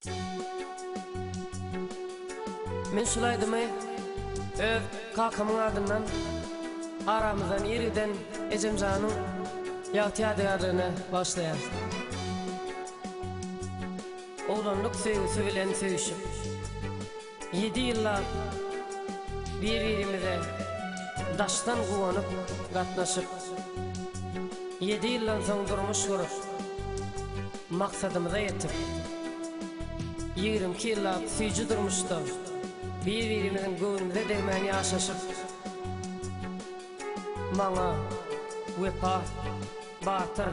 Men şul aýdymy öz kakamyň adyndan aramyzdan ir giden ejemjanyň ýagty ýadygärligine bagyşlaýan. Oglanlyk söýgüsi bilen söýüşip, ýedi ýyllap bir-birimize daşdan guwanyp gatnaşyp, ýedi ýyldan soň durmuş gurup, Maksadymyza ýetip, 22 ýyllap süýji durmuşda bir-birimiziň göwnümize degmän ýaşaşyp, maňa Wepa, Batyr,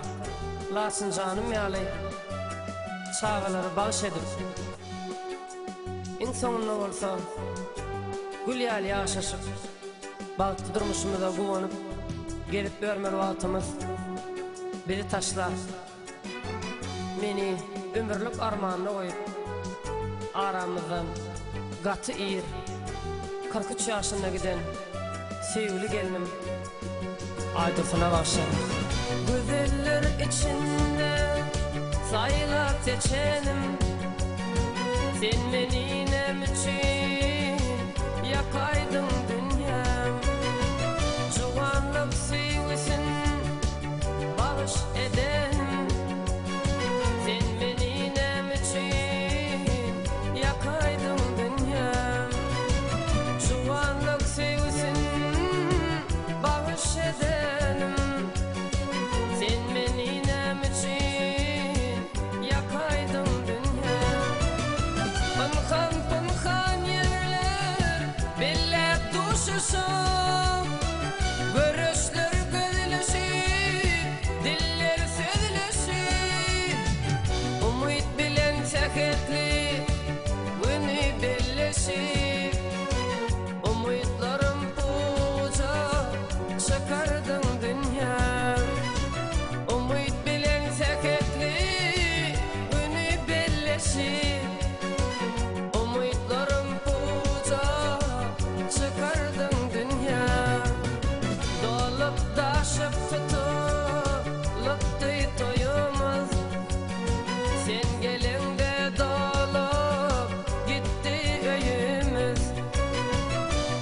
Laçynjanym ýaly çagalary bagyş edip, iň soňunda bolsa gül ýaly ýaşaşyp, bagtly durmuşymyza guwanyp gezip ýörmeli wagtymyz bizi taşlap, Meni ömürlik armanda goýup, aramyzdan gaty ir, 43 ýaşynda giden söýgüli gelnim Aýdursyna bagyşlaýan. Gözeller içinde saýlap seçenim, Sen meni näme üçin ýakaýdyň dünýäm? Juwanlyk söýgüsin Bagyş edenim Sen meni näme üçin Ýakaýdyň dünýäm Juwanlyk söýgüsin Bagyş edenim Sen meni näme üçin Ýakaýdyň dünýäm Pynhan pynhan ýerler Belläp duşuşyp Göreçler gözleşip, diller sözleşip, Umyt bilen sähetli güni belleşip, Umytlarym puja çykardyň dünýä. Umyt bilen sähetli güni belleşip, Umytlarym puja çykardyň dünýä. Dolup daşyp tutulypdy toýumyz. Sen geleňde dolup gitdi öýümiz.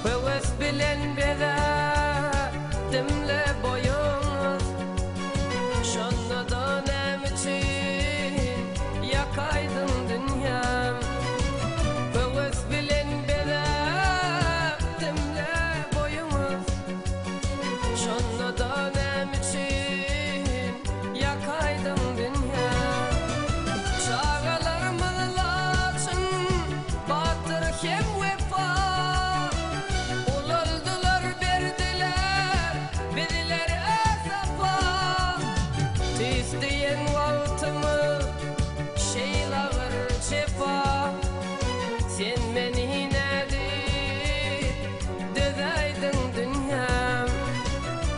Höwes bilen bezäpdim-le boýuňyz. Şonda-da näme üçin ýakaýdyň dünýäm? Höwes bilen bezäpdim-le boýuňyz. Şonda-da näme üçin ýakaýdyň dünýäm? Çagalarymyz laçyn, batyr hem wepa. Ulaldylar, berdiler bizlere sapa. Tüýs diýen wagtymyz şeýle agyr jepa. Sen meni nädip dözäýdiň dünýäm?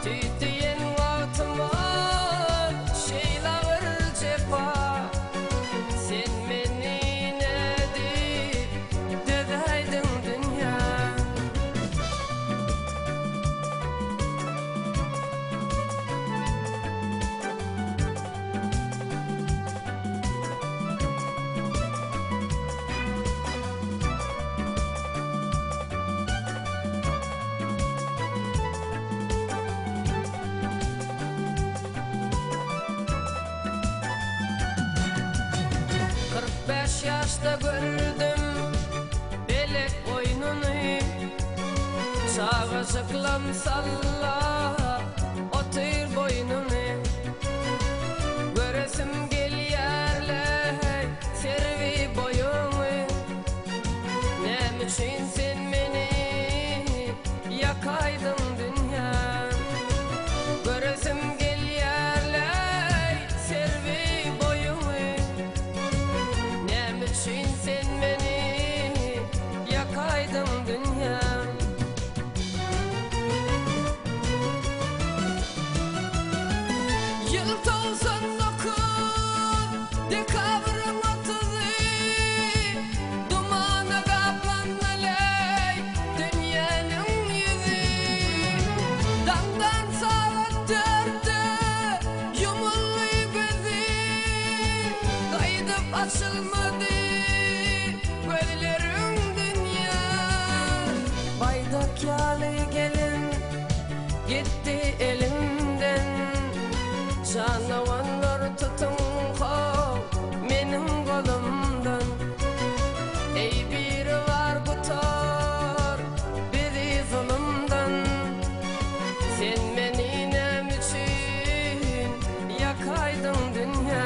Tüýs diýen wagtymyz şeýle agyr jepa. Sen meni nädip dözäýdiň dünýäm? 45 ýaşda gördüm belek oýnuny Çagajyklam sallap otyr boýnuny Göresim gelýärleý serwi boýuňy Näme üçin sen meni ýakaýdyň dünýäm Göresim gelýärleý serwi boýuňy Näme üçin sen meni ýakaýdyň dünýäm Ýyl 99, dekabryň otuzy, Dumana gaplandy-leý dünýäniň ýüzi. Daňdan sagat dörtde ýumuldy gözi, Gaýdyp açylmady. gitdi elimden. Janawanlar tutuň how meniň golumdan. Eý Biribar gutar bizi zulumdan. Sen meni näme üçin ýakaýdyň dünýä?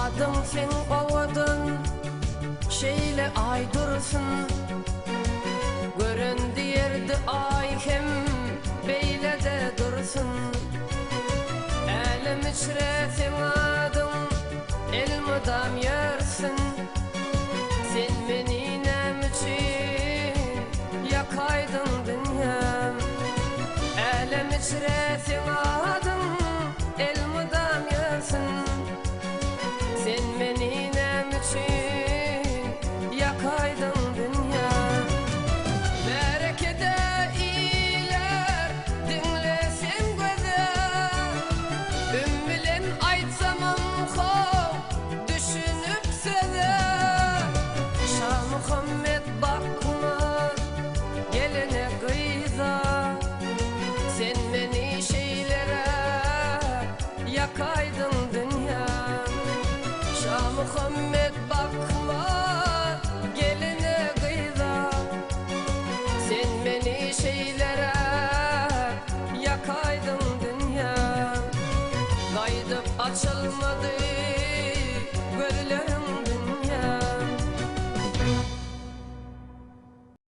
Adyň seň owadan, şeýle Aý dursun. Gören diýerdi Aý hem beýle-de dursun. Älem içre seň adyň elmydam ýörsün. Sen meni näme üçin ýakaýdyň dünýäm? Älem içre seň adyň elmydam ýörsün. Sen meni näme üçin ýakaýdyň dünýä? Märekede iler diňle sen göze. Üm bilen aýtsamam how düşünip söze. Şamuhammet bakma gelene gyza. Sen meni şeýleräk ýakaýdyň dünýä. Şamuhammet bakma geline gyza. Sen meni şeýleräk ýakaýdyň dünýä. Gaýdyp açylmady gözlerim.